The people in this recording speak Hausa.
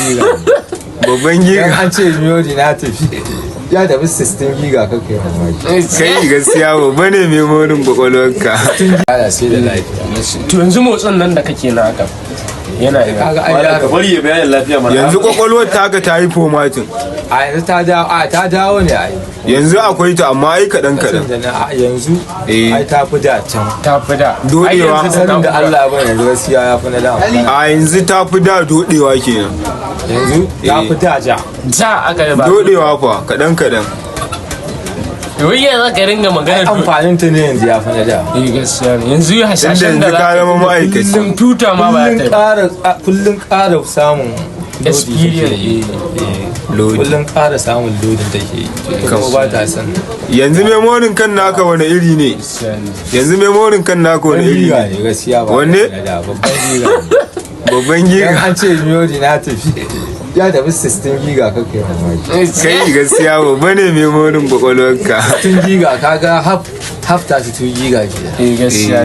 giga. Babban Idan giga. an ce memory na tafi, ya tafi 16 giga, kake mamaki. Kai, gaskiya babba ne memoryn kwakwalwarka. Ana sai da lafiya. To, yanzu motsin nan da kake na haka yana ina? Kaga ai Malam, ka yaro. bari ya bayanin lafiya mana. Yanzu kwakwalwar taka ta yi formatting? A yanzu ta dawo, a ta dawo ne ai. Yanzu akwai ta, amma ai kaɗan kaɗan. Da na a yanzu Eh. ai ta fi da can. Ta fi da. Dodewa. Ai yanzu ta Sanin da dawo. Allah ya bani yanzu, gaskiya ya fi na da. A yanzu ta fi da dodewa kenan. Yanzu ta fi da ja. Ja aka yi ba. Dodewa fa kaɗan kaɗan. Wai ya za ka ringa magana? Amfanin ta ne yanzu ya fi na da. Eh, gaskiya ne, yanzu Tunda hasashen da yanzu ka zama ma'aikaci. Kwamfuta ma ba Kullun ta yi. ƙara, kullun ƙara samun lodi Experience. take yi. Eh, Lodi. kullun ƙara samun lodin take yi. Ita kuma ba ta son. Yanzu memoryn kan naka wani iri ne? Yanzu memoryn kan naka wani iri Giga ne? ne gaskiya ba. Wanne? Na da babban giga ne. Babban Idan giga. an ce memory na tafi, ya tafi 16 giga, kake mamaki. Kai, gaskiya babba ne memoryn kwakwalwarka. 16 giga, kaga half 32 giga ke. Eh, gaskiya.